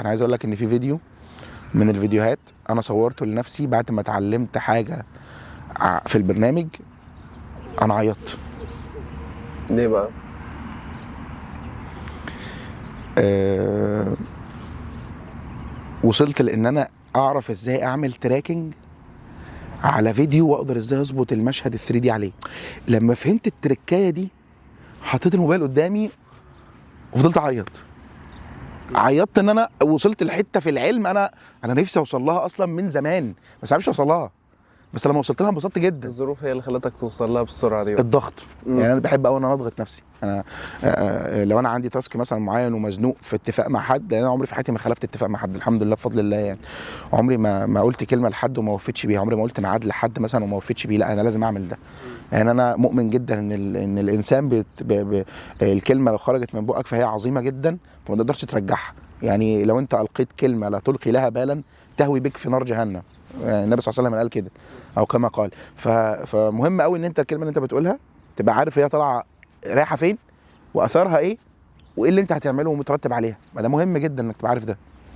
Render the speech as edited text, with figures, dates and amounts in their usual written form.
انا عايز اقول لك ان في فيديو من الفيديوهات انا صورته لنفسي بعد ما اتعلمت حاجة في البرنامج، انا عيطت. ليه بقى؟ وصلت لان انا اعرف ازاي اعمل tracking على فيديو، واقدر ازاي اظبط المشهد ال 3D عليه. لما فهمت التركايه دي حطيت الموبايل قدامي وفضلت اعيط. عيطت ان انا وصلت لحته في العلم انا نفسي اوصل لها اصلا من زمان، بس ما عرفتش اوصل لها. بس لما وصلت لها انبسطت جدا. الظروف هي اللي خلتك توصل لها بالسرعة دي بقى. الضغط. يعني انا بحب قوي ان انا اضغط نفسي. انا لو انا عندي task مثلا معين ومزنوق في اتفاق مع حد، لان انا عمري في حياتي ما خالفت اتفاق مع حد الحمد لله بفضل الله، يعني عمري ما قلت كلمة لحد وما وفيتش بيها، عمري ما قلت ميعاد لحد مثلا وما وفيتش بيه، لا انا لازم اعمل ده. يعني انا مؤمن جدا ان الانسان الكلمة لو خرجت من بقك فهي عظيمة جدا، فما تقدرش ترجعها. يعني لو انت القيت كلمة لا تلقي لها بالا تهوي بك في نار جهنم، النبي صلى الله عليه وسلم قال كده او كما قال. فمهم قوي ان انت الكلمة اللي انت بتقولها تبقى عارف هي طالعه رايحة فين واثرها ايه وايه اللي انت هتعمله ومترتب عليها. ما ده مهم جدا انك تبقى عارف ده.